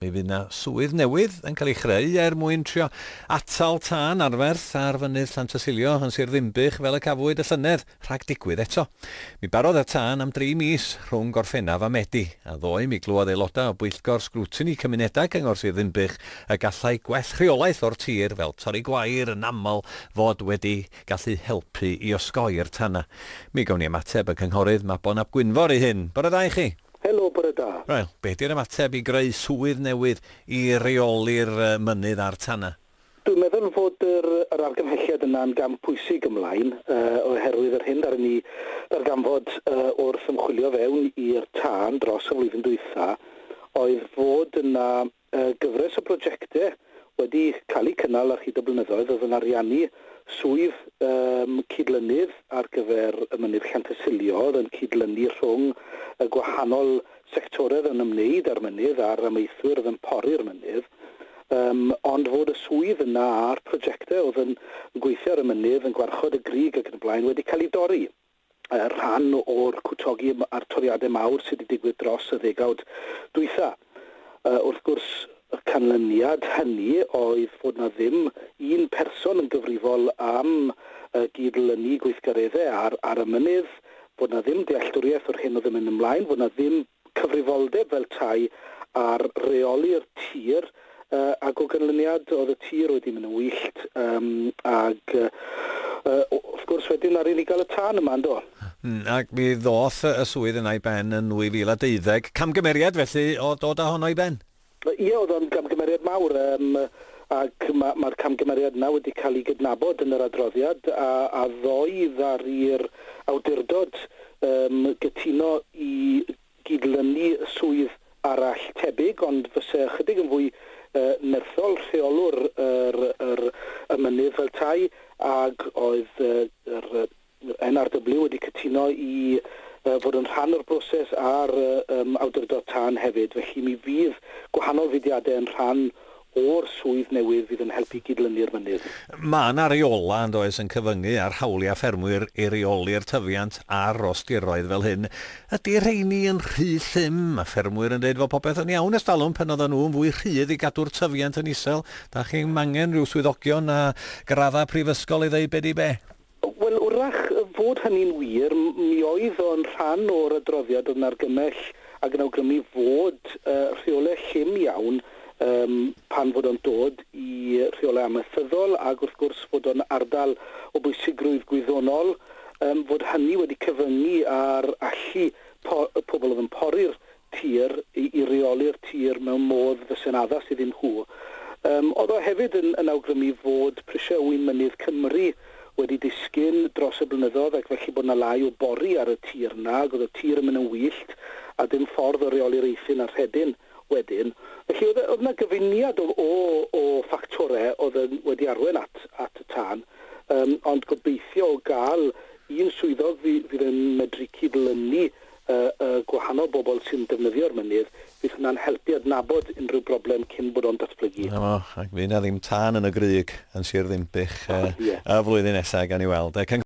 Mi fydd 'na swydd newydd yn cael ei chreu er mwyn trio atal tân arferth ar fynydd Llantysilio yn Sir Ddinbych fel y cafwyd y llynedd rhag digwydd eto. Mi barodd y tân am dri mis rhwng Gorffennaf a Medi, a ddoe mi glywodd aelodau o Bwyllgor Sgrwtini Cymunedau Cyngor Sir Ddinbych y gallai gwell rheolaeth o'r tir fel torri gwair yn aml fod wedi gallu helpu i osgoi'r tanau. Mi gawn ni ymateb y Cynghorydd Mabon ap Gwynfor i hyn. Bore da i chi! Helo, bore da. Wel, be di'r ymateb i greu swydd newydd i reoli'r mynydd a'r tanau? Dwi'n meddwl fod yr, yr argymhelliad yna'n gam pwysig ymlaen, oherwydd yr hyn ddaru ni ddarganfod wrth ymchwilio fewn i'r tân dros y flwyddyn dwytha oedd fod yna gyfres o brojectau wedi cael eu cynnal ar hyd y blynyddoedd oedd yn ariannu swydd um, cydlynydd ar gyfer y mynydd Llantysilio, oedd yn cydlynu rhwng y gwahanol sectorau yn ymwneud â'r mynydd a'r amaethwyr oedd yn pori'r mynydd, um, ond fod y swydd yna a'r prosiectau oedd yn gweithio ar y mynydd, yn gwarchod y grug ac yn y blaen, wedi cael ei dorri. Rhan o'r cwtogi a'r toriadau mawr sydd wedi digwydd dros y ddegawd dwytha. Wrth gwrs, y canlyniad hynny oedd fod 'na ddim un person yn gyfrifol am gyd-lynu gweithgareddau ar, ar y mynydd, fod 'na ddim dealltwriaeth o'r hyn oedd yn mynd ymlaen, fod 'na ddim cyfrifoldeb fel tai ar reoli'r tir, ac o ganlyniad oedd y tir wedi mynd yn wyllt, ac wrth gwrs wedyn ddaru ni gael y tân yma, yndo? Ac mi ddoth y swydd yna i ben yn 2012. Camgymeriad felly o dod â honno i ben? Ie, oedd o'n gamgymeriad mawr, ac mae'r ma camgymeriad yna wedi cael ei gydnabod yn yr adroddiad, a ddoe ddaru'r awdurdod gytuno i gydlynu swydd arall tebyg, ond fyse ychydig yn fwy nerthol, rheolwr yr, yr, y mynydd fel tai, ag oedd yr NRW wedi cytuno i fod yn rhan o'r broses a'r awdurdod tân hefyd, felly mi fydd gwahanol fudiadau yn rhan o'r swydd newydd fydd yn helpu gydlynu'r mynydd. Mae yna reolau yn does yn cyfyngu ar hawliau ffermwyr i reoli'r tyfiant ar rostiroedd fel hyn. Ydy rheini yn rhy llym? Mae ffermwyr yn dweud fod popeth yn iawn ers talwm pan oedden nhw'n fwy rhydd i gadw'r tyfiant yn isel. Da chi'n angen rhyw swyddogion a graddau prifysgol i ddeud be di be? Wel, wrach fod hynny'n wir, mi oedd o'n rhan o'r adroddiad oedd yn argymell ac yn awgrymu fod rheolau llym iawn pan fod o'n dod i rheolau amaethyddol ac wrth gwrs fod o'n ardal o bwysigrwydd gwyddonol, fod hynny wedi cyfyngu ar allu po y pobl oedd yn pori'r tir i reoli'r tir mewn modd fyse'n addas iddyn nhw. Oedd o hefyd yn, yn awgrymu fod prisiau ŵyn mynydd Cymru wedi disgyn dros y blynyddoedd ac felly bod 'na lai o bori ar y tir 'na, ac oedd y tir yn mynd yn wyllt a dim ffordd o reoli'r eithin a'r rhedyn wedyn. Felly oedd, oedd 'na gyfuniad o, o, o ffactorau oedd yn, wedi arwain at, at y tân, ond gobeithio o gael un swyddog fydd yn medru cydlynu y gwahanol bobl sy'n defnyddio'r mynydd, fydd hwnna'n helpu adnabod unrhyw broblem cyn bod o'n datblygu. 'Na fo, ac fydd 'na ddim tân yn y grug yn Sir Ddinbych y flwyddyn nesaf, gawn ni weld.